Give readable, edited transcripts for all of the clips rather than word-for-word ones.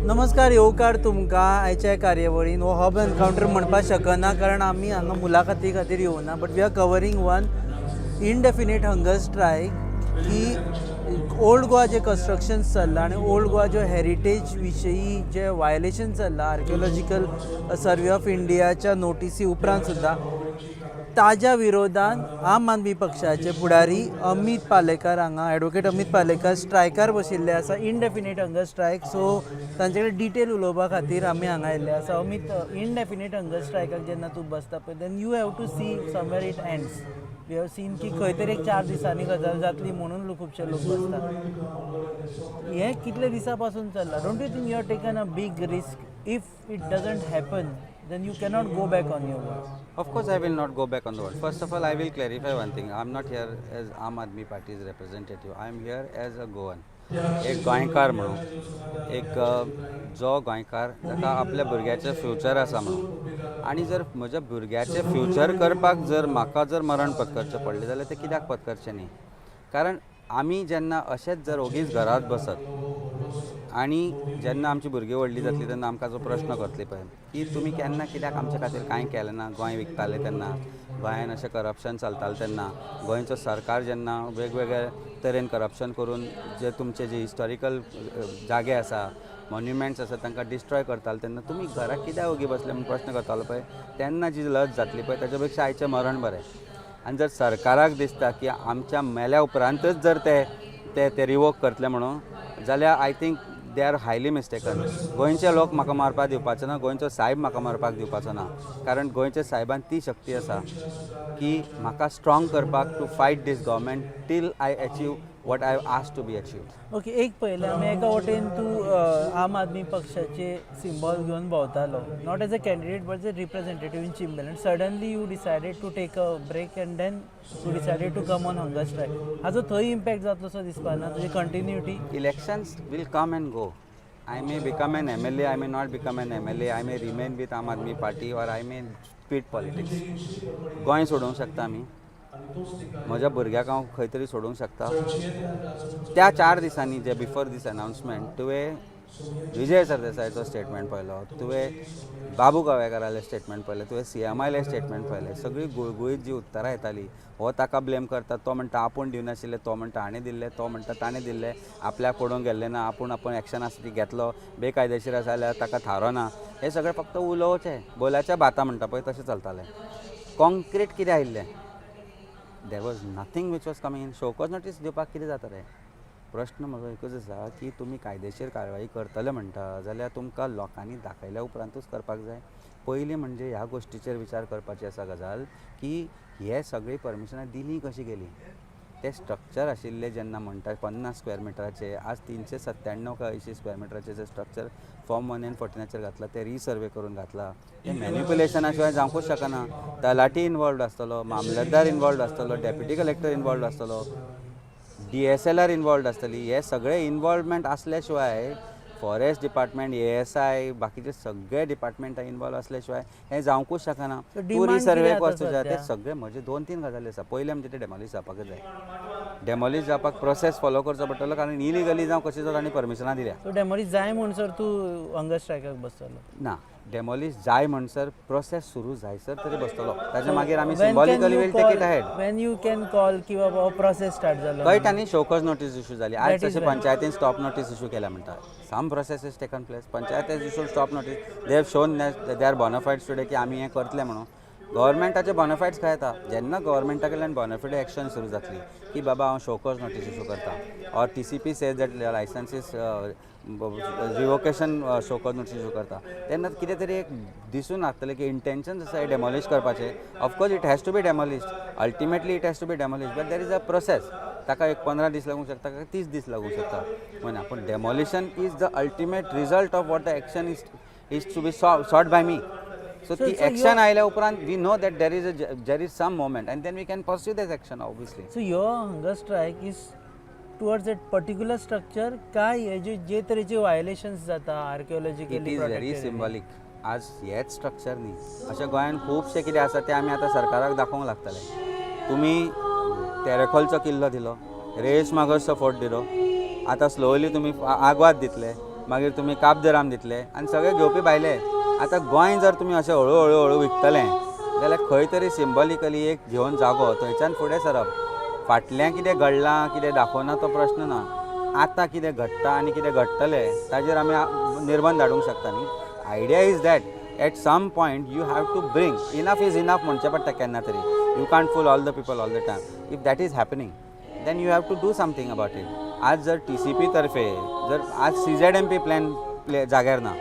नमस्कार, येवकार तुमकां आयच्या कार्यावळीन. हो हब एनकावंटर म्हणपाक शकना, कारण आमी हांगा मुलाखती खातीर येवना, but we are covering one indefinite hunger strike की ओल्ड गोवा जे कन्स्ट्रक्शन चल्लां आनी ओल्ड गोवा जो हेरिटेज विशयी जे वायलेशन चल्लां आर्किओलॉजिकल सर्वे ऑफ इंडियाच्या नोटीसी उपरांत सुद्दां, ताज्या विरोधान आम आदमी पक्षाचे फुडारी अमीत पालेकर हांगा, एडवोकेट अमीत पालेकर स्ट्रायकार बशिल्ले आसा, इनडेफिनेट हंगर स्ट्रायक. सो तांचे कडेन डिटेल उलोवपा खातीर आमी हांगा आयिल्ले आसा. अमीत, इनडेफिनेट हंगर स्ट्रायकाक जेन्ना तूं बसता पळय, then you have to see somewhere it ends. We have seen की खंय तरी एक 4 दिसांनी गजाल जातली म्हणून खुबशे लोक बसतात. हें कितले दिसां पासून चल्लां? Don't you think you are taken a big risk? If it doesn't happen, then you cannot go back on your word. Of course, I will not go back on the word. First of all, I will clarify one thing. I am not here as Aam Aadmi Party's representative. I am here as a Goan. एक गोंयकार म्हणून, एक जो गोंयकार ताका आपल्या भुरग्याचें future आसा म्हणून, आनी जर म्हज्या भुरग्याचें फ्युचर करपाक जर म्हाका जर मरण पत्करचें पडलें जाल्यार तें कित्याक पत्करचें न्ही? कारण आमी जेन्ना अशेंच जर ओगीच घरांत बसत आनी जेन्ना आमची भुरगीं व्हडलीं जातलीं, तेन्ना आमकां जो प्रश्न करतली पळय की तुमी केन्ना कित्याक आमच्या खातीर कांय केलें ना, गोंय विकताले तेन्ना, गोंयान अशें करप्शन चलतालें तेन्ना, गोंयचो सरकार जेन्ना वेगवेगळे तरेन करप्शन करून जे तुमचे जे हिस्टॉरिकल जागे आसा, मॉन्युमेंट्स आसा, तांकां डिस्ट्रॉय करताले तेन्ना तुमी घरा कित्याक ओगी बसले म्हूण प्रश्न करतालो पळय, तेन्ना जी लज जातली पळय, ताच्या पेक्षा आयचें मरण बरें. आनी जर सरकाराक दिसता की आमच्या मेल्या उपरांतच जर ते ते ते रिवोक करतले म्हणून जाल्यार, I think they are highly mistaken. गोंयचे लोक म्हाका मरपाक दिवपाचो ना, गोंयचो सायब म्हाका मरपाक दिवपाचो ना, कारण गोंयच्या सायबान ती शक्ती आसा की म्हाका स्ट्रॉंग करपाक, to fight this government till I achieve what I ask to be achieve. Okay, एक पयलें आमी एका वटेन तूं आम आदमी पक्षाचे सिंबॉल घेवन भोंवतालो, not as a candidate but as a representative in Chimbel, and suddenly you decided to take a break and then you decided to come on hunger strike. हाजो थंय इम्पॅक्ट जातलो सो दिसपा ना तुजी continuity? Elections will come and go. I may become an MLA, I may not become an MLA, I may remain with Aam Aadmi Party or I may quit politics. Goa सोडूंक शकता आमी, म्हज्या भुरग्याक हांव खंय तरी सोडूंक शकता. त्या 4 दिसांनी जे बिफोर दीस अनाउन्समेंट तुवें विजय सरदेसायाचो स्टेटमेंट पळयलो, तुवें बाबू गावेकारालें स्टेटमेंट पळयलें, तुवें सीएमायलें स्टेटमेंट पळयलें, सगळीं गुळगुळीत जी उत्तरां येतालीं, हो ताका ब्लेम करता, तो म्हणटा आपूण दिवनाशिल्ले, तो म्हणटा हाणें दिल्लें, तो म्हणटा ताणें दिल्लें, आपल्याक पडूंक गेल्लें ना, आपूण आपूण एक्शन आसा ती घेतलो, बेकायदेशीर आसा जाल्यार ताका थारो ना. हें सगळें फक्त उलोवचें, बोलाच्या बाता म्हणटा पळय तशें चलतालें. कॉन्क्रीट कितें आयिल्लें? There was nothing which was coming in. Show cause notice दिवपाक कितें जाता रे? प्रश्न म्हजो एकूच आसा की तुमी कायदेशीर कारवाई करतले म्हणटा जाल्यार तुमकां लोकांनी दाखयल्या उपरांतूच करपाक जाय. पयलीं म्हणजे ह्या गोश्टीचेर विचार करपाची आसा गजाल की हे सगळीं परमिशनां दिलीं कशीं गेलीं? ते स्ट्रक्चर आशिल्ले जेन्ना म्हणटा 50 स्क्वेअर मिटराचे, आज 397 काय 80 स्क्वेअर मिटराचे जे स्ट्रक्चर फॉर्म वन एन 14नाचेर घातलां, ते रिसर्वे करून घातलां. तें मॅनिपुलेशना शिवाय जावंकूच शकना. तलाठी इनवॉल्वड आसतलो, मामलेदार इनवॉल्वड आसतलो, डेप्युटी कलेक्टर इनवॉल्वड आसतलो, डीएसएलआर इनवॉल्वड आसतली. हे सगळे इनवॉल्वमेंट आसल्या शिवाय, फॉरेस्ट डिपार्टमेंट, एएसआय, बाकीचे सगळे डिपार्टमेंटां इनवॉल्व असल्या शिवाय हें जावंकूच शकना. So तूं demand रिसर्वेक कितें वचूं आतां जाय ते सद्या? सगळे. म्हजे दोन तीन गजाली आसा. पयलें म्हणजे ते डेमॉलिश जावपाकच जाय. डेमॉलिश जावपाक प्रोसेस फॉलो करचो पडटलो, कारण इलिगली जावं कशें जावं तांणी परमिशनां दिल्या. सो डेमोलिश जाय म्हणसर तूं हंगर स्ट्रायकाक बसतलो? ना, डेमॉलिश जाय म्हणसर, प्रोसेस सुरू जायसर तरी बसतलो. ताच्या मागीर आमी symbolically will take it ahead. When you can call की बाबा प्रोसेस स्टार्ट जालो? कळटा न्ही, शोकॉज नोटीस इशू जाली आज. That is तशें right. पंचायतीन स्टॉप नोटीस इशू केल्या म्हणटा. Some process is taken place. Panchayat has issued stop notice. They have shown they are bonafides today की आमी हें करतले म्हणून. गव्हर्मेंटाचे बोनाफायड्स खंय येता? जेन्ना गव्हर्मेंटा कडल्यान बोनाफायड एक्शन सुरू जातली की बाबा हांव शोकॉज नोटीस इशू करता, or TCP says that licenses revocation show cause notice issue करता, तेन्ना कितें तरी एक दिसून लागतलें की इंटेन्शन आसा हें डेमॉलिश करपाचें. Of course it has to be demolished. Ultimately it has to be demolished, but there is a process. ताका एक 15 दीस लागूंक शकता, 30 दीस लागूंक शकता म्हणा, पूण demolition is the ultimate result of what the action is to be sought by me. So ती एक्शन आयल्या उपरांत we know that there is some movement and then we can pursue this action, obviously. So your hunger strike is towards that particular structure काय हे जे जे तरेचे व्हायलेशन्स जाता आर्किओलॉजिकली? It is very symbolic. आज हेच structure न्ही, अशें गोंयांत खुबशें कितें आसा तें आमी आतां सरकाराक दाखोवंक लागतले. तुमी तेरेखोलचो किल्लो दिलो, रेस मागोसचो फोर्ट दिलो, आतां स्लोली तुमी आगवाद दितले. मागीर तुमी काब दे राम दितले आनी सगळे घेवपी भायले. आतां गोंय जर तुमी अशें हळू हळू हळू विकतले जाल्यार खंय तरी सिंबॉलिकली एक घेवन जागो थंयच्यान फुडें सरप. फाटलें कितें घडलां कितें दाखोवना तो प्रश्न ना, आतां कितें घडटा आनी कितें घडटलें ताजेर आमी निर्बंध हाडूंक शकता न्ही. Idea is that at some point you have to bring enough is enough म्हणचें पडटा केन्ना तरी. You can't fool all the people all the time. If that is happening then you have to do something about it. आज जर T C P तर्फे जर आज C Z M P plan जाग्यार ना,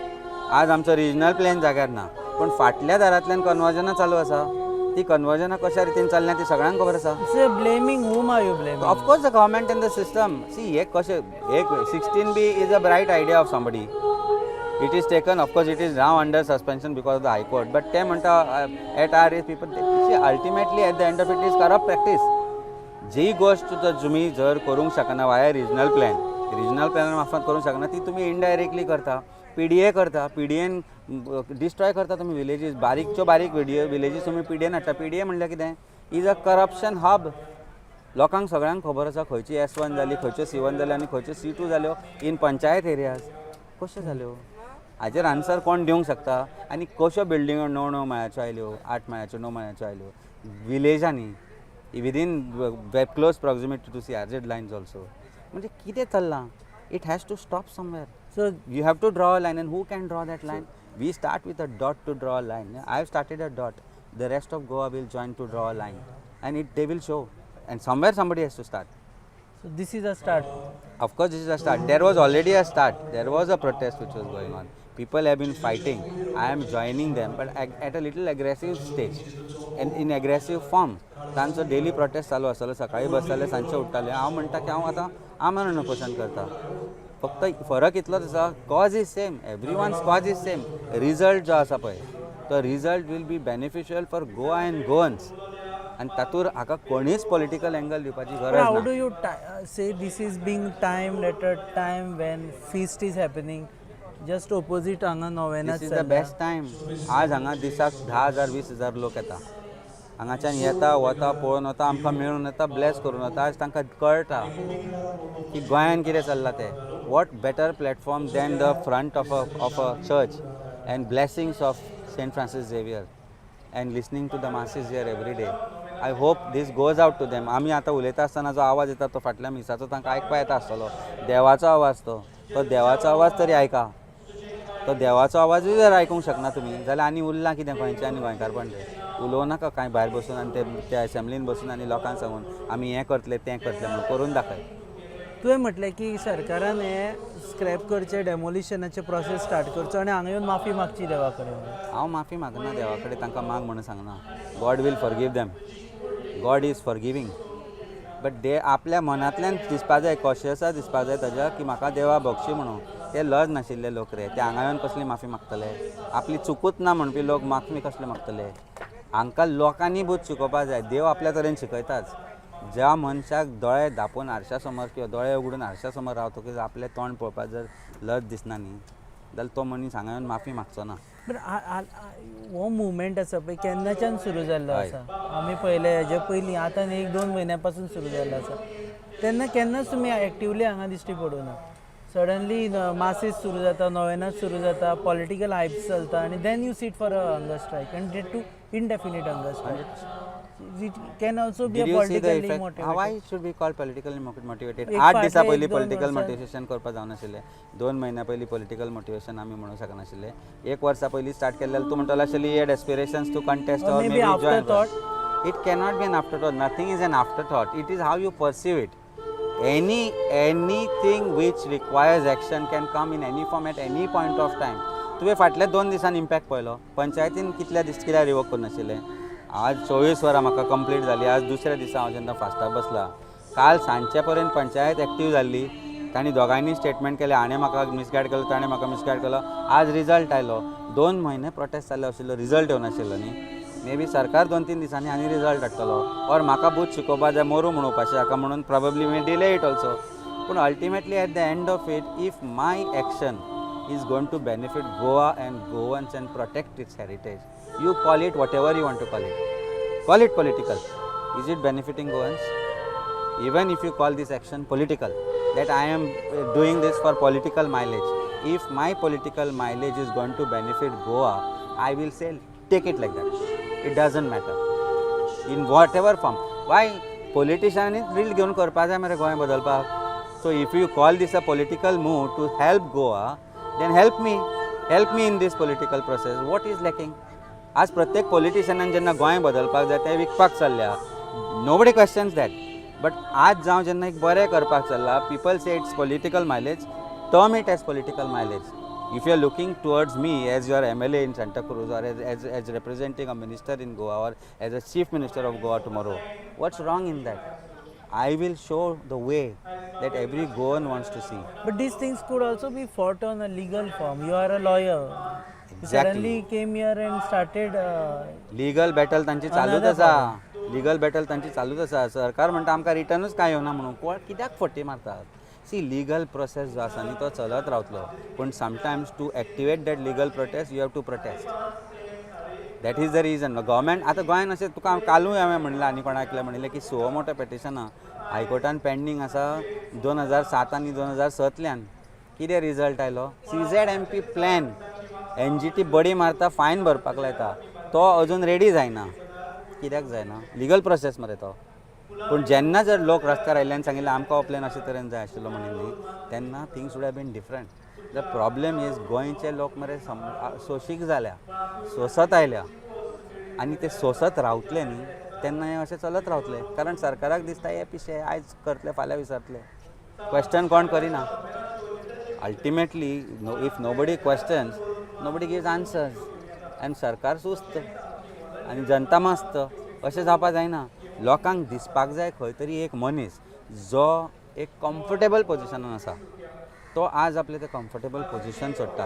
आज आमचो रिजनल प्लॅन जाग्यार ना, पूण फाटल्या दारांतल्यान कन्वर्जनां चालू आसा. ती कन्वर्जनां कशा रितीन चल्ल्या ती सगळ्यांक खबर आसा. Blaming whom are you blaming? Of course the government and the system. See, हे कशें एक 16B is a bright idea of somebody. It is taken, of course it is now under suspension because of the High Court, but ते म्हणटा at our age people. See, ultimately at the end of it is corrupt practice. जी गोश्ट जर तुमी जर करूंक शकना via regional plan, regional प्लॅना मार्फत करूंक शकना, ती तुमी इनडायरेक्टली करता, पी डी ए करता, पी डी एन डिस्ट्रॉय करता तुमी विलेजीस. बारीकच्यो बारीक विलेजीस तुमी पी डी एन हाडटा. पी डी ए म्हणल्यार कितें? Is a corruption hub. लोकांक सगळ्यांक खबर आसा खंयची एस 1 जाली, खंयच्यो सी 1 जाल्यो आनी खंयच्यो सी 2 जाल्यो इन पंचायत एरियाज. कश्यो जाल्यो हाजेर आन्सर कोण दिवंक शकता? आनी कश्यो बिल्डिंगो णव णव माळ्याच्यो आयल्यो, 8 माळ्याच्यो, 9 माळ्याच्यो आयल्यो विलेजांनी within close proximity to CRZ lines also? म्हणजे कितें चल्लां? It has to stop somewhere. So you have to draw a line, and who can draw that line? We start with a dot to draw a line. I have started a dot. The rest of Goa will join to draw a line, and it they will show. And somewhere somebody has to start. So this is a start. Of course, this is a start. There was already a start. There was a protest which was going on. People have been fighting. I am joining them, but at a little aggressive stage and in aggressive form. तांचो daily protest चालू आसतालो, सकाळी बसताले, सांजचे उठ्ठाले. हांव म्हणटा की हांव आतां आमरण उपोशण करता. फक्त फरक इतलोच आसा, cause is same, everyone's cause is same. Result जो आसा पळय तो result will be beneficial for Goa and Goans, आनी तातूंत हाका कोणीच पॉलिटिकल एंगल दिवपाची गरज How ना. do you say this is being timed at a time when feast is happening? Just opposite हांगा नोवेनाच. This is the best time. आज हांगा दिसाक 10,000 20,000 लोक येता. हांगाच्यान येता, वता, पळोवन वता, आमकां मेळून वता, ब्लॅस करून वता. आज तांकां कळटा की गोंयान कितें चल्लां तें. What better platform than the front of a church and blessings of Saint Francis Xavier and listening to the masses here every day? I hope this goes out to them. आमी आतां उलयता आसतना जो आवाज येता तो फाटल्या मिसाचो तांकां आयकपा येता आसतलो. देवाचो आवाज तो. तो देवाचो आवाज तरी आयका. तो देवाचो आवाजूय जर आयकूंक शकना तुमी जाल्यार आनी उरलां कितें गोंयचें आनी गोंयकारपण तें? उलोवं नाका कांय भायर बसून आनी ते त्या एसेंब्लीन बसून आनी लोकांक सांगून आमी हें करतले, तें करतले म्हणून. करून दाखय. तुवें म्हटलें की सरकारान हें स्क्रॅप करचें, डेमोलिशनाचें प्रोसेस स्टार्ट करचो आनी हांगा येवन माफी मागची देवा कडेन. हांव माफी मागना देवा कडेन, तांकां माग म्हणून सांगना. God will forgive them. God is forgiving, but they आपल्या मनांतल्यान दिसपा जाय, कॉशियसा दिसपा जाय ताज्या की म्हाका देवा बक्षी म्हणून. ते लज नाशिल्ले लोक रे. ते हांगा येवन कसली माफी मागतले? आपली चुकूच ना म्हणपी लोक माफी कसले मागतले? हांकां लोकांनी बूद शिकोवपा जाय. देव आपल्या तरेन शिकयताच. ज्या मनशाक दोळे धांपून आरशा समोर किंवा दोळे उगडून आरशा समोर रावतकीच आपलें तोंड पळोवपाक जर लज दिसना न्ही जाल्यार तो मनीस हांगा येवन माफी मागचो ना. बट हो मुवमेंट आसा पळय, केन्नाच्यान सुरू जाल्लो आसा? आमी पळयले हेजे पयलीं, आतां एक दोन म्हयन्या पासून सुरू जाल्लो आसा. तेन्ना केन्नाच तुमी एक्टिवली हांगा दिश्टी पडूना. सडनली मासीस सुरू जाता, नोवेनास सुरू जाता, पॉलिटिकल हायप्स चलता आनी then you sit for a hunger strike, and that too indefinite hunger strike. It can also be Did a you see the politically effect? How motivated. I should be called politically motivated? एक 8 दिसां फाटले पयलीं एक दोन political वर्सां- motivation करपाक जावनाशिल्लें. 2 म्हयन्या पयलीं पॉलिटिकल मोटिवेशन आमी म्हणूंक शकनाशिल्ले. एक वर्सा पयलीं स्टार्ट केल्लें तूं म्हणटलो आशिल्ली had aspirations to contest Or or maybe may be join. Afterthought. It cannot be an afterthought. Nothing is an afterthought. It is how you perceive it. Anything which requires action can come in any form at any point of time. तुवें फाटल्या 2 दिसान impact पळयलो. पंचायतीन कितल्या दीस कित्याक revoke करनाशिल्लें? आज 24 वरां म्हाका कंप्लीट जाली. आज दुसऱ्या दिसा हांव जेन्ना फास्टाक बसला, काल सांजचे पर्यंत पंचायत एक्टीव जाल्ली. तांणी दोगांयनी स्टेटमेंट केलें, हाणें म्हाका मिसगायड केलो, ताणें म्हाका मिसगायड केलो. आज रिजल्ट आयलो. 2 म्हयने प्रोटेस्ट जाल्लो आशिल्लो, रिजल्ट येवनाशिल्लो न्ही. मे बी सरकार 2-3 दिसांनी आनी रिजल्ट हाडटलो ऑर म्हाका बूद शिकोवपा जाय, मरूं म्हणून उपाशी हाका म्हणून probably may delay it also. पूण ultimately at the end of it, if my action is going to benefit Goa and Goans and protect its heritage, you call it whatever you want to call it. Call it political. Is it benefiting Goans? Even if you call this action political, that I am doing this for political mileage, If my political mileage is going to benefit Goa, I will say take it like that. It doesn't matter in whatever form. Why पॉलिटिशियनांनीच reel घेवन करपा जाय मरे गोंय बदलपाक? So if you call this a political move to help Goa, then help me, help me in this political process. What is lacking? आज प्रत्येक पॉलिटिशियनान जेन्ना गोंय बदलपाक जाय, ते विकपाक चल्ल्या, nobody questions that. But आज जावं जेन्ना एक बरें करपाक चल्ला, people say it's political mileage. Term it as political mileage. If you are looking towards me as your MLA in Santa Cruz or as representing a minister in Goa or as a chief minister of Goa tomorrow, what's wrong in that? I will show the way that every Goan wants to see. But these things could also be fought on a legal form. You are a lawyer. You suddenly came here and started. Legal battle तांची चालूच आसा. Legal battle तांची चालूच आसा. सरकार म्हणटा आमकां रिटर्नूच कांय येवना म्हणून. कोण कित्याक फटी मारतात? सी, लिगल प्रोसेस जो आसा न्ही, तो चलत रावतलो, पूण sometimes to activate that legal protest, you have to protest. That is the reason government आतां गोंयान अशें तुका कालूय हांवें म्हणलें आनी कोणाक एकलें म्हणिल्लें की सुओ मोटो पेटिशनां हायकोर्टान पेंडींग आसा 2007 आनी 2006तल्यान. कितें रिजल्ट आयलो? CZMP plan, NGT बडी मारता, फायन भरपाक लायता, तो अजून रेडी जायना. कित्याक जायना? लिगल प्रोसेस मरे तो. पूण जेन्ना जर लोक रस्त्यार आयिल्ल्यान सांगिल्लें आमकां हो प्लॅन अशे तरेन जाय आशिल्लो म्हणून न्ही, तेन्ना things would have been different. The problem is गोंयचे लोक मरे सम सोशीक जाल्या, सोंसत आयल्या आनी ते सोंसत रावतले न्ही, तेन्ना हें अशें चलत रावतलें. कारण सरकाराक दिसता हे पिशे, आयज करतले, फाल्यां विसरतले, क्वेश्चन कोण करिना. Ultimately, no, if nobody questions, nobody gives answers आनी सरकार सुस्त आनी जनता मस्त. अशें जावपा जायना. लोकांक दिसपाक जाय खंय तरी एक मनीस जो एक कम्फर्टेबल पोजिशनान आसा, तो आज आपलें तें कम्फर्टेबल पोजिशन सोडटा,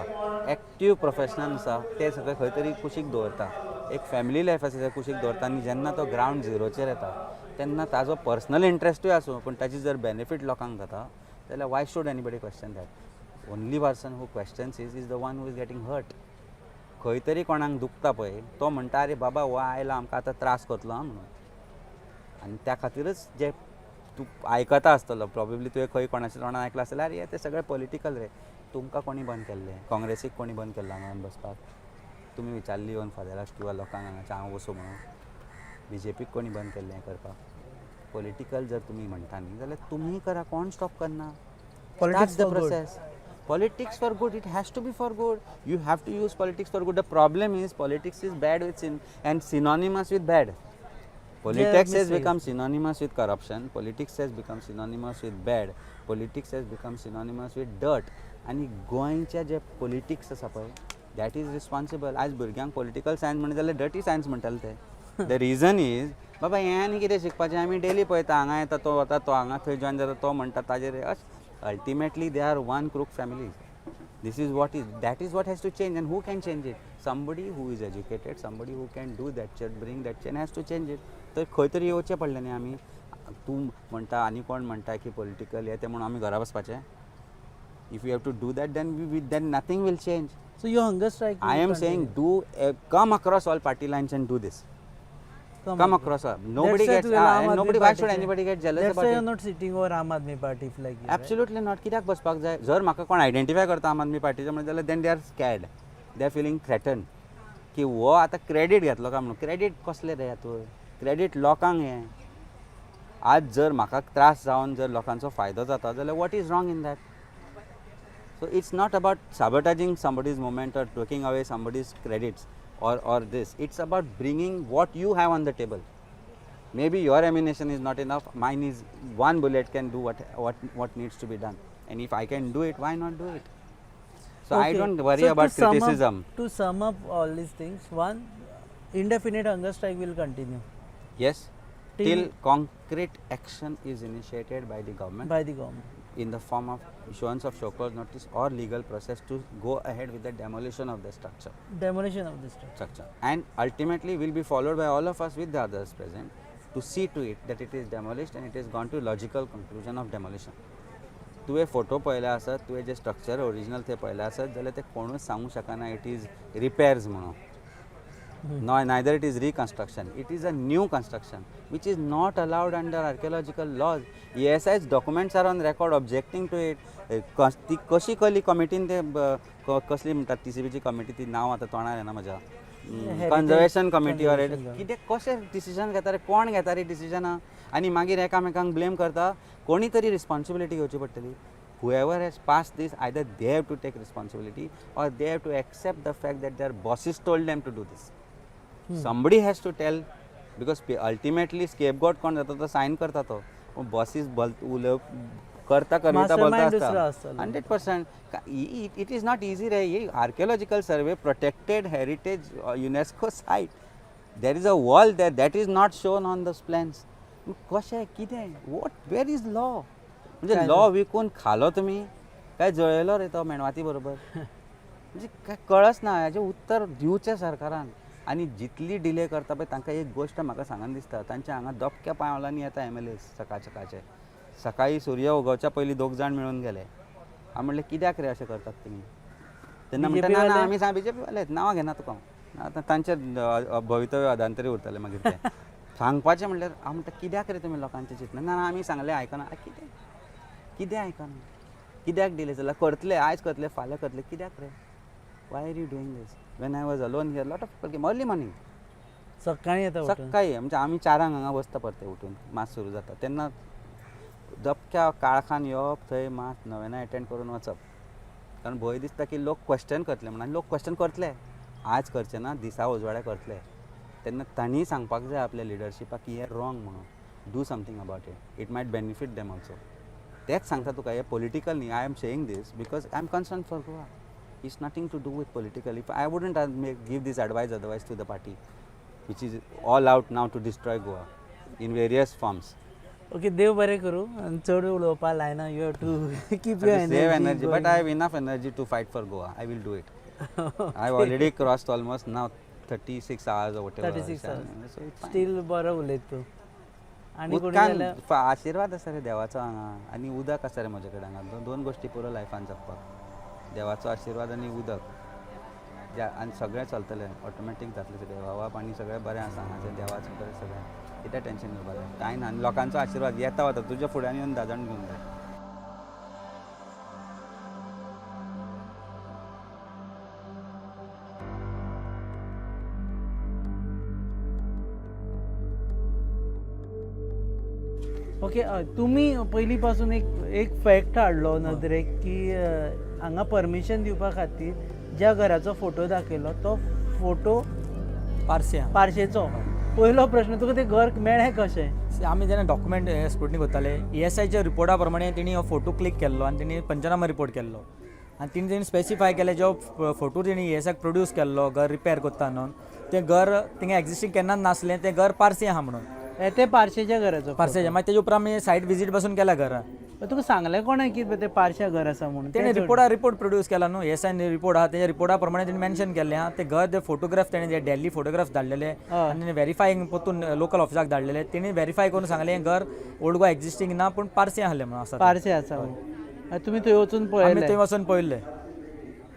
एक्टीव प्रोफेशनल आसा ते सगळें खंय तरी कुशीक दवरता, एक फॅमिली लायफ आसा ते कुशीक दवरता आनी जेन्ना तो ग्रावंड झिरोचेर येता, तेन्ना ताजो पर्सनल इंट्रस्टूय आसूं, पूण ताजी जर बेनिफीट लोकांक जाता जाल्यार why should anybody question that? Only person who questions is the one who is getting hurt. खंय तरी कोणाक दुखता पळय, तो म्हणटा, "आरे बाबा, हो आयला, आमकां आतां त्रास करतलो आं" म्हणून. आनी त्या खातीरच जे तूं आयकता आसतलो, प्रोबेबली तुवें खंय कोणाच्या तोंडान आयकलां आसतलें, "आरे, ते सगळे पॉलिटिकल रे." तुमकां कोणी बंद केल्लें? काँग्रेसीक कोणी बंद केल्लो हांगा बसपाक? तुमी विचारली येवन फादराक किंवा लोकांक हांगाच्या हांगा वचूं म्हणून? बीजेपीक कोणी बंद केल्लें हें करपाक? पॉलिटिकल जर तुमी म्हणटा न्ही, जाल्यार तुमी करा, कोण स्टॉप करना. Politics the for good. Process. Politics for good. It has to be for good. You have to use politics for good. The problem is politics is bad with sin and synonymous with bad. Politics has misuse. Become synonymous with corruption. Politics has become synonymous with bad. Politics has become synonymous with dirt. आनी गोंयचे जे politics आसा पळय, that is responsible. आयज भुरग्यांक political science म्हणलें जाल्यार dirty science म्हणटाले ते. The reason is, बाबा, हें आनी कितें शिकपाचें? आमी डेली पळयता, हांगा येता तो, वता तो, हांगा थंय जॉयन जाता तो, म्हणटा ताजेर. Ultimately they are one crook families. This is what is, that is what has to change. And who can change it? Somebody who is educated, somebody who can do that change, bring that change, has to change it. तर खंय तरी येवचें पडलें न्ही आमी. तूं म्हणटा आनी कोण म्हणटा की पॉलिटिकल हे ते म्हणून आमी घरा बसपाचें? If you have to do that, then we then nothing will change. So your hunger strike I will am saying continue. Do come across all party lines and do this. Come across all. Nobody That's why gets तुवें आम and Aadmi nobody, why should Party anybody get jealous That's about why it? you're not sitting over Aam Aadmi Party flag here, right? Absolutely not. कित्याक बसपाक जाय? जर म्हाका कोण identify करता आम आदमी पार्टीचो म्हणून जाल्यार, then they are scared, they are feeling threatened की हो आतां क्रेडीट घेतलो काय म्हणून. क्रेडीट कसलें रे हातूंत? क्रेडीट लोकांक हें. आज जर म्हाका त्रास जावन जर लोकांचो फायदो जाता जाल्यार what is wrong in that? So it's not about sabotaging somebody's movement or taking away somebody's credits or this. It's about bringing what you have on the table. Maybe your ammunition is not enough, mine is one bullet can do what needs to be done. And if I can do it, why not do it? So I don't worry So to about sum up- criticism. To sum up all these things, one, indefinite hunger strike will continue. Yes, Till- till concrete action is initiated by the government by the government in the form of issuance of show cause notice or legal process to go ahead with the demolition of the structure. Demolition of the structure. Structure, and ultimately will be followed by all of us with the others present to see to it that it is demolished and it has gone to logical conclusion of demolition. तुवें photo पळयले आसत, तुवें जे structure original ते पळयले आसत जाल्यार ते कोणूच सांगूंक शकना it is repairs म्हणून. Neither it is reconstruction. It is a new construction which is not allowed under archaeological laws. ASI's documents are on record objecting to it. ती कशी कली कमिटीन ते कसली म्हणटात टीसीबीची कमिटी, ती नांव आतां तोंडार येना म्हज्या, कन्जर्वेशन कमिटी ऑर कितें, कशें डिसिजन घेता रे, कोण घेता रे डिसिजनां आनी मागीर एकामेकांक ब्लेम करता. कोणी तरी रिस्पॉन्सिबिलिटी घेवची पडटली. Whoever has passed this, either they have to take responsibility or they have to accept the fact that their bosses told them to do this. Somebody has to tell, because ultimately scapegoat कोण जाता तो sign करता तो, पूण बॉसीस बल उलोव करता करता बोलता Mastermind दुसरो आसता. आसतलो. 100%. It is not easy रे. ही archaeological survey, protected heritage UNESCO site, there is a wall there that is not shown on the plans. कशें कितें, what, where is law? म्हणजे लॉ विकून खालो तुमी काय जळयलो रे तो मेणवाती बरोबर? म्हणजे काय कळच ना. हाजें उत्तर दिवचें सरकारान. आनी जितली डिले करता पळय तांकां एक गोश्ट म्हाका सांगन दिसता, तांच्या हांगा दबक्या पावलांनी येता एमएलए सकाळ सकाळचे, सकाळी सूर्य उगवच्या पयलीं दोग जाण मेळून गेले. हांव म्हणलें कित्याक रे अशें करतात तुमी? तेन्ना म्हणटा ना ना आमी सांग बीजेपी वाले नांवां घेना तुका हांव, आतां तांचे भवितव्य अधांतरी उरतलें मागीर तें सांगपाचें. म्हणल्यार हांव म्हणटा कित्याक रे तुमी लोकांचें चिंतना? ना ना आमी सांगलें आयकना. कितें कितें आयकना? कित्याक डिले जाला? करतले, आयज करतले, फाल्यां करतले, कित्याक रे? Why are you doing this? When I was alone here, lot of people came early morning. सकाळी येता उठून. सकाळी म्हणजे आमी चारांक हांगा बसता, परते उठून मास सुरू जाता तेन्ना दबक्या काळखान येवप, थंय मास नवेना एटेंड करून वचप, कारण भंय दिसता की लोक क्वेश्चन करतले म्हणून. आनी लोक क्वेश्चन करतले, आज करचे ना, दिसा उजवाड्या करतले. तेन्ना तांणी सांगपाक जाय आपल्या लिडरशिपाक की हें रॉंग म्हणून, do something about it, it might benefit them also. तेच सांगता तुका, हें पॉलिटिकल न्ही. I am saying this because I am concern for Goa. It's nothing to do with political. If I wouldn't give this advice otherwise to the party which is all out now to destroy Goa in various forms. Okay, देव बरें करूं आनी चड उलोवपा लायना. You have to keep your Save energy, but I have enough energy to fight for Goa. I will do it. I have already crossed almost now 36 hours or whatever. 36 hours. So it's fine. Still बरो उलयत तूं. आनी कोणी उदकान जाल्यार आशिर्वाद आसा रे देवाचो हांगा आनी उदक आसा रे म्हजे कडेन हांगा. दोन गोश्टी पुरो लायफान जगपाक, देवाचो आशिर्वाद आनी उदक. ज्या आनी सगळें चलतलें, ऑटोमॅटीक जातलें सगळें. हवा पाणी सगळें बरें आसा हांगाचें, देवाचें बरें सगळें. कितें टेंशन घेवपाचें कांय ना. आनी लोकांचो आशिर्वाद येता वता तुज्या फुड्यान येवन 10 जाण घेवन जाय. ओके, तुमी पयलीं पासून एक एक फॅक्ट हाडलो नदरेक की हांगा परमिशन दिवपा खातीर ज्या घराचो फोटो दाखयलो तो फोटो पार्से. पार्शेचो. पयलो प्रश्न, तुका तें घर मेळ्ळें कशें? आमी जेन्ना डॉक्युमेंट स्क्रुटनी करताले, एएसआयच्या रिपोर्टा प्रमाणे तेणी हो फोटो क्लिक केल्लो आनी तेणी पंचनामा रिपोर्ट केल्लो आनी तेणी तेणी स्पेसिफाय केलें, जो फोटो तेणी एएसआयक प्रोड्यूस केल्लो घर रिपेर करता म्हणून, तें घर थिंगा एग्जिस्टींग केन्नाच नासलें, तें घर पार्से आहा म्हणून. हे ते पार्शेच्या घराचो? पार्सेच्या. मागीर तेजे उपरांत आमी सायट विजीट पासून केल्या घरा. तुका सांगलें कोणें की तें पार्शा घर आसा म्हणून? तेणे रिपोर्ट प्रोड्यूस केला न्हू, एएसआयन रिपोर्ट आहा, तेज्या रिपोर्टा प्रमाणे तेणी मेन्शन केल्लें आहा तें घर. ते फोटोग्राफ तेणे जे दिल्ली फोटोग्राफ धाडलेले आनी वेरीफाईंग परतून लोकल ऑफिसाक धाडलेले, तेणी वेरीफाय करून सांगलें हें घर ओल्ड गोवा एग्जिस्टींग ना, पूण पार्से आहलें म्हणून आसा ते. पार्से आसा म्हणून. आनी तुमी थंय वचून आमी पळयलें? थंय वचून पळयल्लें.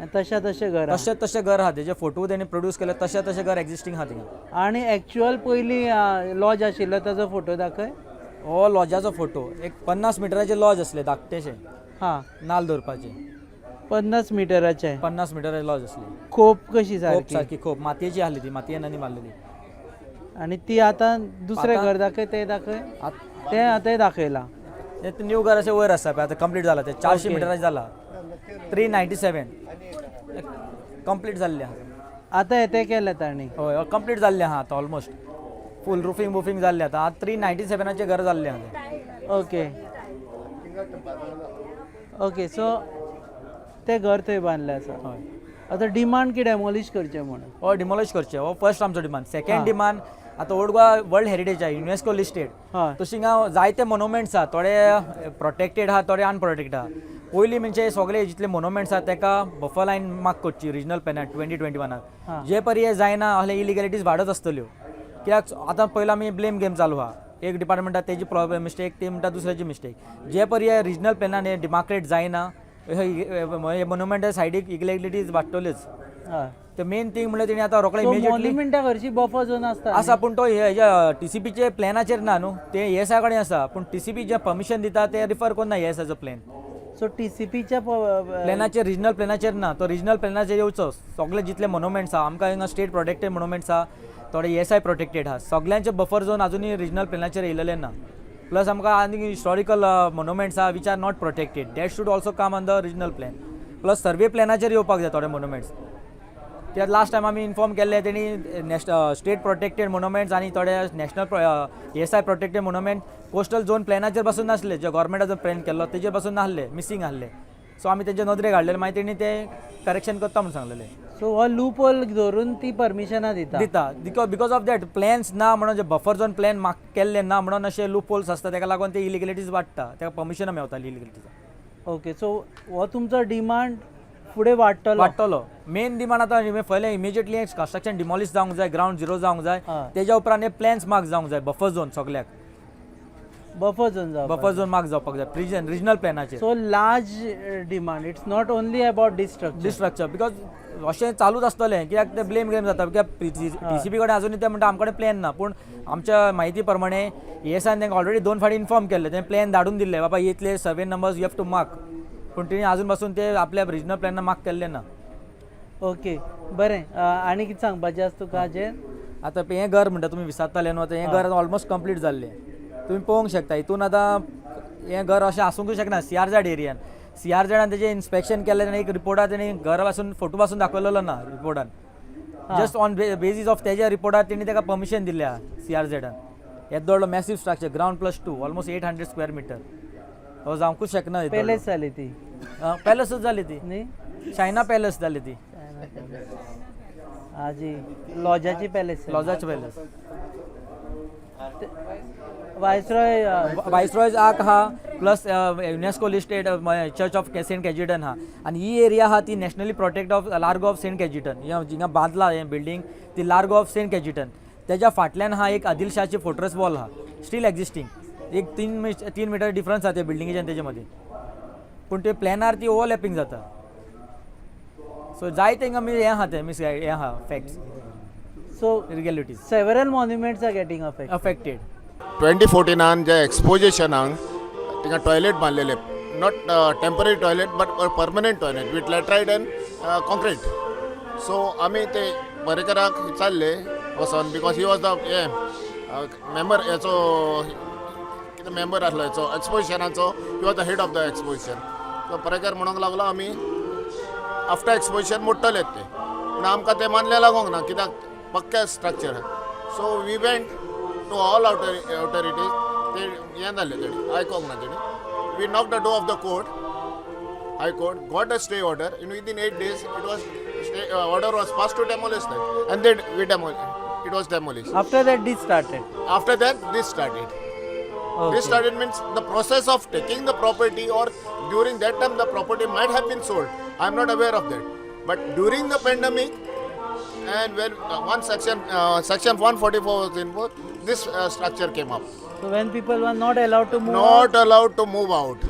आनी तशें तशें घर आहा. तशें तशें घर आहा, तेजे फोटो तेणी प्रोड्यूस केले तशें तशें घर एग्जिस्टींग आहा थिंगा. आनी एक्चुअल पयलीं लॉज आशिल्लो ताजो फोटो दाखय. हो लॉजाचो फोटो, एक 50 मिटराचे लॉज आसले धाकटेशे नाल दवरपाचे. 50 मिटराचे? 50 मिटराचे लॉज आसले. खोप कशी खोप? सारकी? सारकी खोप, मातयेची आहली ती, मातयेन आनी मारलेली. आनी ती आतां दुसरें घर दाखय, तें दाखय. तें आतां दाखयलां. तें न्यू घर अशें वयर आसा पळय, आतां कंप्लीट जाला तें, 400 मिटराचें जाला, 397 कंप्लीट जाल्लें आहा. आतां हें तें केलें तांणी? हय, कंप्लीट जाल्लें आहा आतां, ऑलमोस्ट फूल रुफींग बुफींग जाल्लें आतां. आतां 397चें घर जाल्लें आहा तें. ओके ओके, सो तें घर थंय बांदलें आसा. हय. आतां डिमांड की डेमोलिश करचें म्हणून? हो, डिमॉलिश करचें हो फर्स्ट आमचो डिमांड. सेकंड डिमांड, आतां ओल्ड गोवा वर्ल्ड हेरिटेज आहा, युनेस्को लिस्टेड. तशी हिंगा जायते मोनुमेंट्स आहा, थोडे प्रोटेक्टेड आहा, थोडे अनप्रोटेक्टेड आहा. पयलीं म्हणजे सगळे जितले मोनुमेंट्स आहा तेका बफर लायन मार्क करची रिजनल प्लॅनार 2021. जे परी हें जायना जाल्यार इलिगॅलिटीज वाडत आसतल्यो, कित्याक आतां पयलीं आमी ब्लेम गेम चालू आहा. एक डिपार्टमेंटा तेजी प्रॉब्लम मिस्टेक, ती म्हणटा दुसऱ्याची मिस्टेक. जे परी हे रिजनल प्लॅनान हे डिमार्केट जायना, हे मोनुमेंटा सायडीक इलिगॅलिटीज वाडटल्योच. हय. ते मेन थिंग म्हणल्यार तेणी आतां रोखडे इमिजिएटली मॉन्युमेंटा हरशी बफर झोन आसता. आसा, पूण तो हेज्या टीसीपीचे प्लॅनाचेर ना न्हू, ते एएसआय कडेन आसा. पूण टीसीपी जे परमिशन दिता ते रिफर करना एएसआयचो प्लॅन. सो टीसीपीच्या प्लॅनाचेर, रिजनल प्लॅनाचेर ना. तो रिजनल प्लॅनाचेर येवचो. सगळे जितले मोन्युमेंट्स आहा आमकां, हिंगा स्टेट प्रोटेक्टेड मोन्युमेंट्स आहा, थोडे एएसआय प्रोटेक्टेड आहा, सगळ्यांचे बफर झोन अजुनूय रिजनल प्लॅनाचेर येयलेले ना. प्लस आमकां आनी हिस्टॉरिकल मोन्युमेंट्स आहा which are not protected, that should also come on the regional plan. Plus survey प्लॅनाचेर येवपाक जाय थोडे मोन्युमेंट्स. कित्याक लास्ट टायम आमी इन्फॉर्म केल्ले, तेणी स्टेट प्रोटेक्टेड मोन्युमेंट्स आनी थोडे national ASI protected monument coastal zone प्लॅनाचेर पासून नासले. जे गव्हर्मेंटाचो प्लॅन केल्लो तेजेर पासून नासले, मिसींग आहले. सो आमी तेंच्या नदरेक हाडलेले, मागीर तेणी ते करेक्शन करता म्हणून सांगलेले. सो हो लूप होल धरून ती परमिशनां दिता. दिता, because of that plans ना म्हणून, जे बफर झोन प्लॅन मार्क केल्ले ना म्हणून अशे लूप होल्स आसता. तेका लागून ते इलिगलिटीज वाडटा, तेका परमिशन मेवता इलिगलिटीज. ओके, सो हो तुमचो डिमांड फुडें वाडटलो. वाडटलो. मेन डिमांड आतां पयलें इमिजिएटली कन्स्ट्रक्शन डिमॉलिश जावंक जाय, ग्रावंड झिरो जावंक जाय. तेज्या उपरांत हे प्लॅन्स मार्क जावंक जाय, बफर झोन सगल्याक. बफर झोन जावपाक. बफर झोन मार्क जावपाक जाय रिजन रिजनल प्लॅनाचेर. So large demand, it's not only about this structure. This structure, because अशें चालूच आसतलें, कित्याक ते ब्लेम गेम जाता, कित्याक टीसीपी कडेन अजुनूय ते म्हणटा आमकडे प्लॅन ना. पूण आमच्या म्हायती प्रमाणे एएसआयन तांकां ऑलरेडी दोन फावटी इन्फॉर्म केल्ले, तेणें प्लॅन धाडून दिल्ले, बाबा इतले survey numbers you have to mark. पूण तेणी अजून पासून ते आपल्या रिजनल प्लॅनान मार्क केल्ले ना. ओके, बरें. आनी कितें सांगपाचें आसा तुका हाजेर? आतां हें घर म्हणटा तुमी विचारताले न्हू, आतां हें घर ऑलमोस्ट कंप्लीट जाल्लें तुमी पळोवंक शकता. हितून आतां हें घर अशें आसूंकूच शकना सीआरझॅड एरियान. सीआरझॅडान तेजें इन्स्पेक्शन केलें, तेणें एक रिपोर्टार तेणी घर पासून फोटो पासून दाखयलेलो ना रिपोर्टान. जस्ट ऑन बेजीस ऑफ तेज्या रिपोर्टार तेणी ताका परमिशन दिल्लें आहा सीआरझॅडान. येदो व्हडलो massive structure, ground plus two, almost 800 square meter, हो जावंकूच शकना. पॅलेस जाली ती. पॅलसूच जाली ती. न्ही? शायना पॅलस जाली ती. हाजी लॉजाची पॅलेस. लॉजाची पॅलस. वायसरॉय. वायसरॉयज आर्क हा, plus UNESCO listed church of Saint Cajetan हा. आनी ही एरिया हा ती nationally protect of Largo of Saint Cajetan. हिंगा बांदला हें बिल्डींग ती लार्गो ऑफ सेंट कॅजिटन. तेज्या फाटल्यान हा एक आदिलशाहाची फोर्ट्रस वॉल हा, स्टील एक्झिस्टींग. एक 3 मिटर डिफरन्स आहा त्या बिल्डिंगेच्या आनी तेजे मदीं, पूण ते प्लॅनार ती ओवरलॅपींग जाता. सो जायते हिंगा हें आहा, तें मिस हें आहा facts, so realities. Several monuments are getting affect. Affected. 2014 जे एक्सपोजिशनाक थिंगा टॉयलेट बांदलेले, not temporary toilet but permanent toilet with laterite and concrete. So आमी ते पर्रेकराक विचारले वचोन, because he was the हे मेंबर हेचो, कितें मेंबर आसलो हेचो एक्सपोजिशनाचो, he was the head of the exposition. So Parrikar म्हणूंक लागलो, आमी आफ्टर एक्सपोजिशन मोडटले ते. पूण आमकां तें मानलें लागोंक ना, कित्याक पक्कें structure. So we went to all authorities. ते हें जालें, तेणी आयकोंक ना तेणी. We knock the door of the court, high court, got a stay order, and within 8 days it was stay order was pass to demolish that, and they we demol it was demolish. After that this started. After that this started. This started means the process of taking the property, or during that time the property might have been sold. I am not aware of that. But during the pandemic, and when one section, section 144 was invoked, this structure came up. So when people were not allowed to move, Not allowed to move out.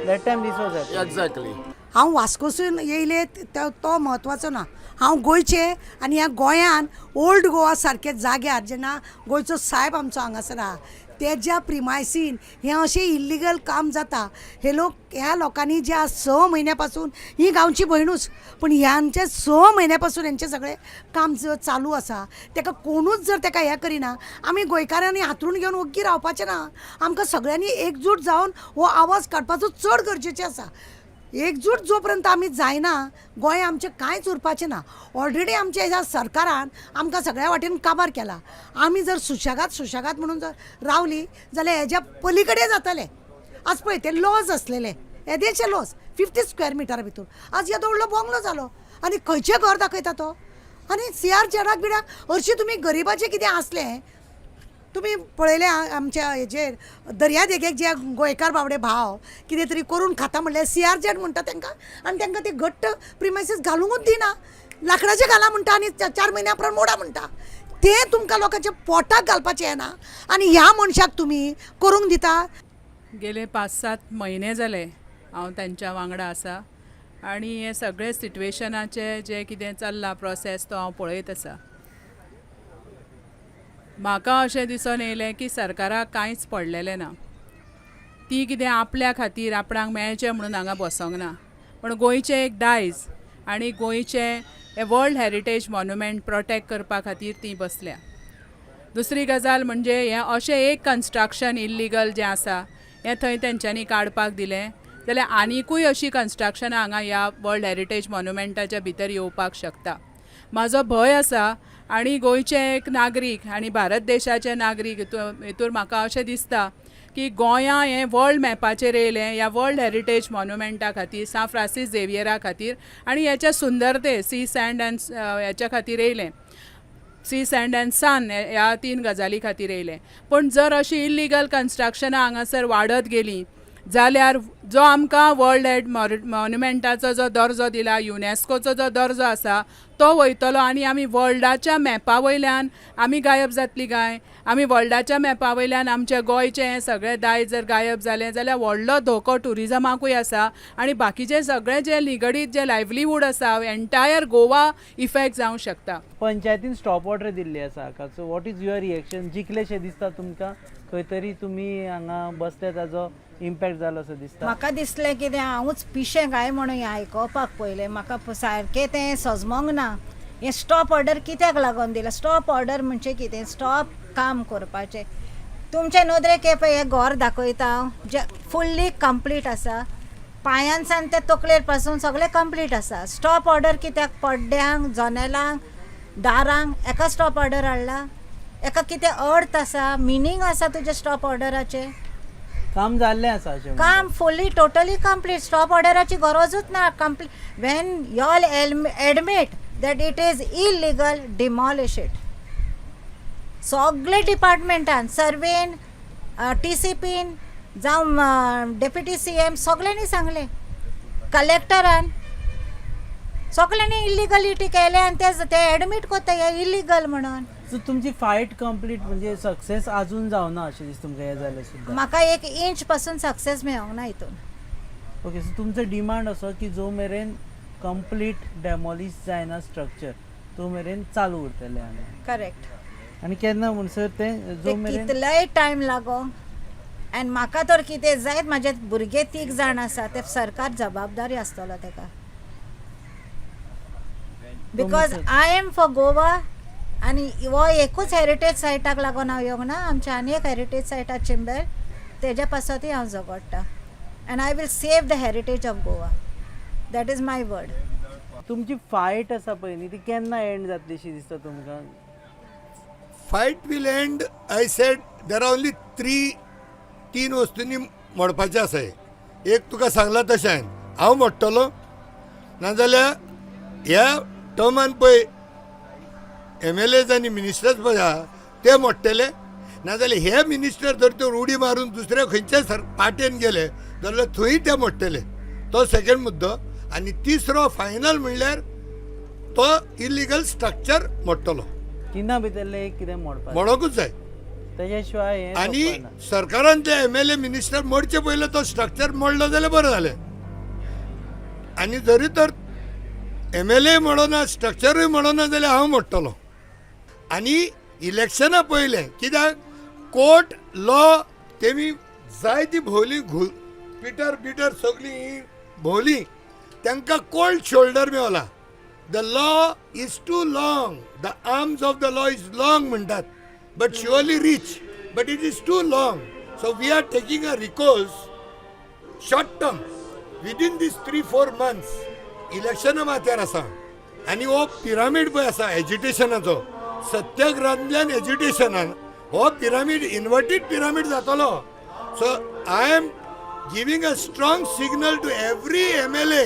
That time this was happening. Exactly. हांव वास्कोसून येयलें तो म्हत्वाचो ना. हांव गोंयचें आनी ह्या गोंयान ओल्ड गोवा सारक्या जाग्यार जेन्ना गोंयचो सायब आमचो हांगासर आहा, तेज्या प्रिमायसीन हें अशें इल्लिगल काम जाता. हे लोक, ह्या लोकांनी जे आज 6 म्हयन्या पासून, ही गांवची भयणूच, पूण ह्यांचे 6 म्हयन्या पासून हेंचें सगळें काम चालू आसा, तेका कोणूच जर तेका हें करिना, आमी गोंयकारांनी हांतरूण घेवन ओग्गी रावपाचें ना. आमकां सगळ्यांनी एकजूट जावन हो आवाज काडपाचो चड गरजेचें आसा. एकजूट जो पर्यंत आमी जायना, गोंय आमचें कांयच उरपाचें ना. ऑलरेडी आमच्या ह्या सरकारान आमकां सगळ्या वाटेन काबार केला. आमी जर सुशेगाद सुशेगाद म्हणून जर रावली जाल्यार हेज्या पली कडेन जातलें. आज पळय ते लॉज आसलेले, येदेशे लॉज, 50 स्क्वेअर मिटरा भितूर, आज येदो व्हडलो बंगलो जालो आनी खंयचें घर दाखयता तो. आनी सी आर झेडाक बिडाक हरशीं तुमी गरिबाचें कितें आसलें, तुमी पळयलें आमच्या हेजेर दर्यादेगेक जे गोंयकार बाबडे भाव कितें तरी करून खाता म्हणल्यार सी आर झेड म्हणटा तांकां, आनी तांकां ते घट्ट प्रिमायसीस घालुंकूच दिना. लांकडाचें घाला म्हणटा आनी 4 म्हयन्या उपरांत मोडा म्हणटा. तें तुमकां लोकांच्या पोटाक घालपाचें येना आनी ह्या मनशाक तुमी करूंक दिता. गेले 5-7 म्हयने जाले हांव तांच्या वांगडा आसा. आनी हें सगळें सिट्युएशनाचें जें कितें चल्लां प्रोसेस तो हांव पळयत आसा. म्हाका अशें दिसून येयलें की सरकाराक कांयच पडलेलें ना. ती कितें आपल्या खातीर आपणाक मेळचें म्हणून हांगा बसोंक ना, पूण गोंयचें एक दायज आनी गोंयचें हें वर्ल्ड हॅरिटेज मॉन्युमेंट प्रोटेक्ट करपा खातीर ती बसल्या. दुसरी गजाल म्हणजे हें अशें एक कन्स्ट्रक्शन इल्लिगल जें आसा हें थंय तेंच्यांनी काडपाक दिलें जाल्यार आनिकूय अशीं कन्स्ट्रक्शनां हांगा ह्या वर्ल्ड हॅरिटेज मॉन्युमेंटाच्या भितर येवपाक शकता. म्हाजो भंय आसा आनी गोंयचे एक नागरीक आनी भारत देशाचे नागरीक हितूर म्हाका अशें दिसता की गोंया हें वर्ल्ड मॅपाचेर येयलें ह्या वर्ल्ड हॅरिटेज मॉन्युमेंटा खातीर, सांत फ्रांसीस झेवियरा खातीर आनी हेच्या सुंदरते सी सँड अँड हेच्या खातीर येयलें, सी सँड अँड सन ह्या तीन गजाली खातीर येयलें. पूण जर अशीं इल्लिगल कन्स्ट्रक्शनां हांगासर वाडत गेलीं जाल्यार जो आमकां वर्ल्ड हेड मॉन्युमेंटाचो जो दर्जो दिला, युनेस्कोचो जो दर्जो आसा तो वयतलो आनी आमी वर्ल्डाच्या मॅपा वयल्यान आमी गायब जातली काय? आमी वर्ल्डाच्या मॅपा वयल्यान आमच्या गोंयचें हें सगळें दायज जर गायब जालें जाल्यार व्हडलो धोको ट्युरिजमाकूय आसा आनी बाकीचें सगळें जें निगडीत जें लायवलीहूड आसा एंटायर गोवा इफेक्ट जावंक शकता. पंचायतीन स्टॉप ऑर्डर दिल्ली आसा हाका, so what is your reaction? जिखलेशें दिसता तुमकां? खंय तरी तुमी हांगा बसले ताजो इम्पॅक्ट जालो असो दिसता? म्हाका दिसलें कितें हांवूच पिशें काय म्हणून हें आयकोपाक पयलें म्हाका सारकें तें सजमोंक ना. हें स्टॉप ऑर्डर कित्याक लागून दिलां? स्टॉप ऑर्डर म्हणजे कितें? स्टॉप काम करपाचें. तुमचे नदरेक हें पळय हें घर दाखयता हांव जें फुल्ली कंप्लीट आसा, पांयांसान ते तकलेर पासून सगळें कंप्लीट आसा. स्टॉप ऑर्डर कित्याक? पड्ड्यांक, जनेलांक, दारांक एका स्टॉप ऑर्डर हाडला? एका कितें अर्थ आसा, मिनींग आसा तुज्या स्टॉप ऑर्डराचें? काम जाल्लें आसा अशें म्हणटा. काम फुल्ली टोटली कंप्लीट, स्टॉप ऑर्डराची गरजूच ना. Complete when y'all admit that it is illegal, demolish it. सगळे डिपार्टमेंटान, सर्वेन, टीसीपीन, जावं डेप्युटी सीएम, सगळ्यांनी सांगलें, कलेक्टरान, सगळ्यांनी इल्लिगलिटी केलें आनी ते एडमीट करता हे इल्लिगल म्हणून. सो तुमची फायट कंप्लीट म्हणजे सक्सेस अजून जावना अशें दिसता तुमकां हें जालें सुद्दां? म्हाका एक इंच पासून सक्सेस मेळोंक ना हितून. ओके, सो तुमचो डिमांड असो की जो मेरेन कंप्लीट डेमोलिश जायना स्ट्रक्चर तो मेरेन चालू उरतलें हांगा? करेक्ट. आनी केन्ना म्हणसर तें जो ते मेरेन कितलोय टायम लागो आनी म्हाका तर कितें जायत, म्हाजे भुरगे तीग जाण आसा, ते सरकार जबाबदारी आसतलो तेका, because I am for Goa. आनी हो एकूच हेरिटेज सायटाक लागून हांव येवंक ना, आमच्या आनी एक हेरिटेज सायट आसा चिंबेल, तेज्या पासतूय हांव झगडटा and I will save the heritage of Goa, that is my word. तुमची फायट आसा पळय न्ही, ती केन्ना एंड जातली शी दिसता तुमकां? Fight will end, I said there are only three, तीन वस्तूंनी मोडपाचें आसा. एक तुका सांगलां तशें हांवें, हांव मोडटलो, नाजाल्यार ह्या टर्मान पळय एमएलएज आनी मिनिस्टर्स पळय आहा ते मोडटले, नाजाल्यार हे मिनिस्टर जर तर उडी मारून दुसऱ्या खंयच्याय सर पार्टेन गेले जाल्यार थंय ते मोडटले. तो सेकंड मुद्दो. आनी तिसरो फायनल म्हणल्यार तो इलिगल स्ट्रक्चर मोडटलो. तिना भितरलें एक कितें मोडपाक मोडोकूच जाय. तेज्या शिवाय हें आनी सोंपना. सरकारान ते एमएलए मिनिस्टर मोडचे पयले तो स्ट्रक्चर मोडलो जाल्यार बरें जालें. आनी जरी तर एमएलए मोडना, स्ट्रक्चरूय मोडना जाल्यार हांव मोडटलो. आनी इलेक्शना पयलें, कित्याक कोर्ट लॉ तेमी जायती भोंवली, घु पिटर बिटर सगळीं ही भोंवली, तांकां cold shoulder Mewla. The law is too long, the arms of the law is long म्हणटात, but surely reach, but it is too long. So we are taking a recourse short term within these 3-4 months. इलेक्शनां माथ्यार आसा आनी हो pyramid पळय आसा एज्युटेशनाचो, सत्याग्रहांतल्यान एज्युटेशनान हो pyramid इन्वर्टीड pyramid जातलो. So I am giving a strong signal to every MLA,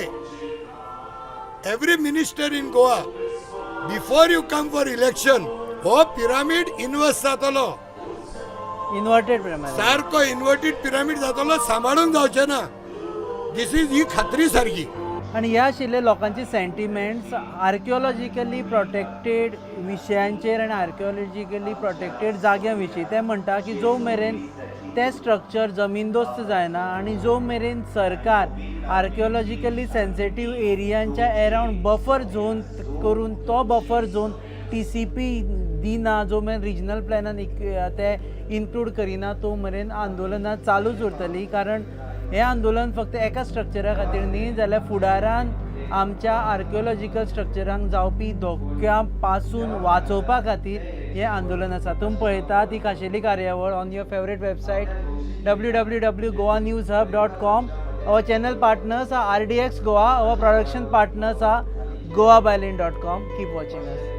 every minister in Goa, before you come for election हो pyramid inverse जातलो. इन्वर्टेड प्रमाणे सारको इन्वर्टीड पिरामीड जातलो, सांबाळूंक जावचें ना. This is ही खात्री सारकी. आनी ह्या आशिल्ले लोकांचे सेंटिमेंट्स आर्किओलॉजिकली प्रोटेक्टेड विशयांचेर आनी आर्किओलॉजिकली प्रोटेक्टेड जाग्यां विशीं, ते म्हणटा की जो मेरेन तें स्ट्रक्चर जमीनदोस्त जायना आनी जो मेरेन सरकार आर्किओलॉजिकली सेन्सिटीव एरियांच्या एरावंड बफर झोन करून तो बफर झोन टीसीपी दिना, जो मेरेन रिजनल प्लॅनान ते इन्क्लूड करिना, तो मेरेन आंदोलनां चालूच उरतलीं. कारण हें आंदोलन फक्त एका स्ट्रक्चरा खातीर न्ही, जाल्यार फुडारान आमच्या आर्किओलॉजिकल स्ट्रक्चरांक जावपी धोक्या पासून वाचोवपा खातीर हें आंदोलन आसा. तुमी पळयतात ही खाशेली कार्यावळ on your favourite website www.goanewshub.com. Our channel partners are RDX Goa, our production partners are goabyline.com. Keep watching us.